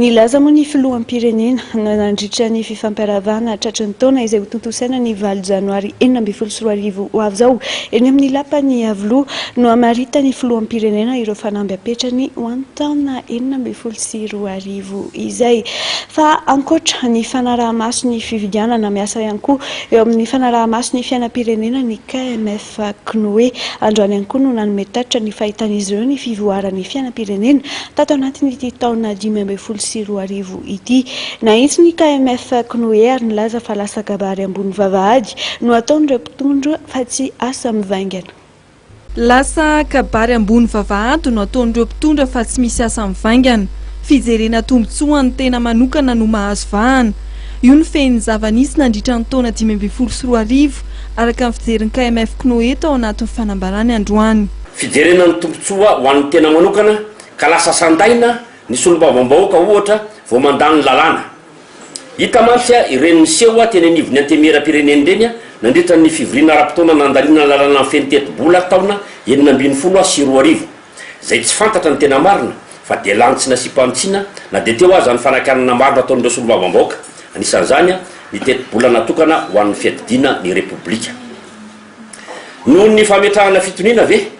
Nilaza moa ny filoham-pirenena nandritra ny fifampiarahabana tratry ny taona izay hotontosaina ny valo janoary 2016 ho avy izao eny amin'ny lapan'i Iavoloha no hamaritan'ny filoham-pirenena ireo fanamby apetrany ho an'ny taona 2016 izay. Fa ankoatra ny fanaraha-maso ny fifidianana, miasa ihany koa eo amin'ny fanaraha-maso ny fiainam-pirenena ny KMF Cnoe. Androany ihany koa no nanome tatitra ny fahitan'izy ireo ny fivoaran'ny fiainam-pirenena tato anatin'ity taona 2015 ity. Nahitsy ny KMF Cnoe ary nilaza fa lasa kabary ambony vavahady no ataon'ireo mpitondra fa tsy asa mivaingana. Lasa kabary ambony vavahady no ataon'ireo mpitondra fa tsy misy asa mivaingana. Fijerena tombontsoan'ny tena manokana no mahazo vahana. Io no fehin'ny zava-nisy nandritra ny taona 2015, araka ny fijerin'ny KMF Cnoe tao anatin'ny fanambarany androany. Fijerena ny tombontsoa ho an'ny tena manokana ka lasa sandaina ny solombavambahoaka ohatra vao mandany lalàna. Hita mantsy ireny niseho teny anivon'ny Antenimierampirenena ireny nandritra ny fivoriana ara-potoana nandaniana ny lalàna mifehy ny tetibola taona 2016, izay tsy fantatra ny tena marina fa dia lany tsy nasiam-panitsiana na dia teo aza ny fanakianana maro nataon'ireo solombavambahoaka, anisan'izany ny tetibola natokana ho an'ny fiadidiana ny Repoblika. Noho ny fametrahana fitoniana ve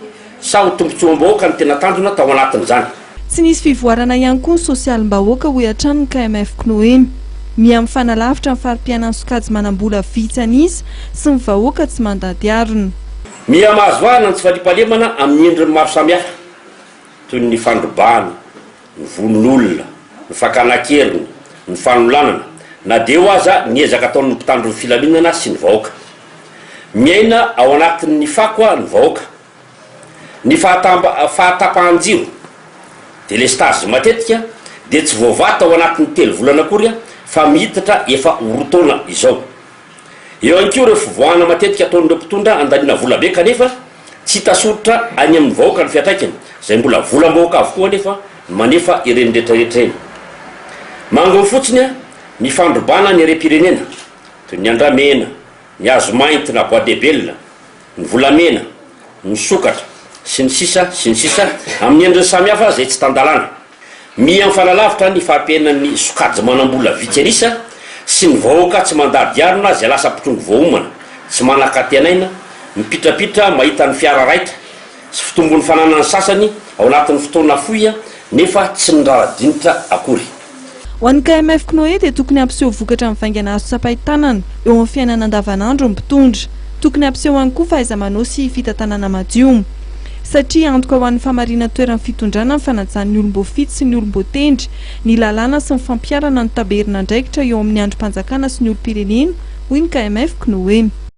sa ho tombontsoam-bahoaka no tena tanjona tao anatin'izany? Tsy nisy fivoarana ihany koa ny sosialim-bahoaka, hoy hatrany ny KMF Cnoem. Miha mifanalavitra ny fari-piainan'ny sokajy manam-bola vitsy an'isa sy ny vahoaka tsy mandady harona. Miha mahazo vahana ny tsy fandriampahalemana amin'ny endriny maro samihafa, toy ny fandrobana, ny vononolona, ny fakana an-keriny, ny fanolanana, na dia eo aza ny ezaka ataon'ny mpitandro ny filaminana sy ny vahoaka. Miaina ao anatin'ny fako ny vahoaka. Ny fahatapahan-jiro, délestage, matetika dia tsy voavaha tao anatin'ny telo volana akory fa mihitatra efa ho roa taona izao. Eo ihany koa ireo fivoahana matetika ataon'ireo mpitondra andaniana vola be kanefa tsy hita soritra any amin'ny vahoaka ny fiantraikany, izay mbola volam-bahoaka avokoa anefa no manefa ireny rehetra rehetra ireny. Mangony fotsiny ny fandrobana ny harem-pirenena toy ny andramena, ny hazo mainty na bois d'ébène, ny volamena, ny sokatra, sy ny sisa sy ny sisa amin'ny endriny samihafa izay tsy tan-dalàna. Miha mifanalavitra ny fari-piainan'ny sokajy manam-bola vitsy an'isa sy ny vahoaka tsy mandady harona izay lasa mpitrongy voaomana, tsy manan-katenaina, mipitrapitra mahita ny fiara raitra sy fitombon'ny fananan'ny sasany ao anatin'ny fotoana fohy nefa tsy nirara-dinitra akory. Ho an'ny KMF Cnoe dia tokony hampiseho vokatra mivaingana azo tsapain-tanana eo amin'ny fiainana andavanandro ny mpitondra. Tokony hampiseho ihany koa fahaiza-manao sy fitantanana madio. Satria antoka ho an'ny famarinan-toeran'ny fitondrana ny fanajan'ny olom-boafidy sy ny olom-boatendry ny lalàna sy ny fampiharana ny tamberin'andraikitra eo amin'ny andrim-panjakana sy ny olom-pirenena, hoy ny KMF Cnoe.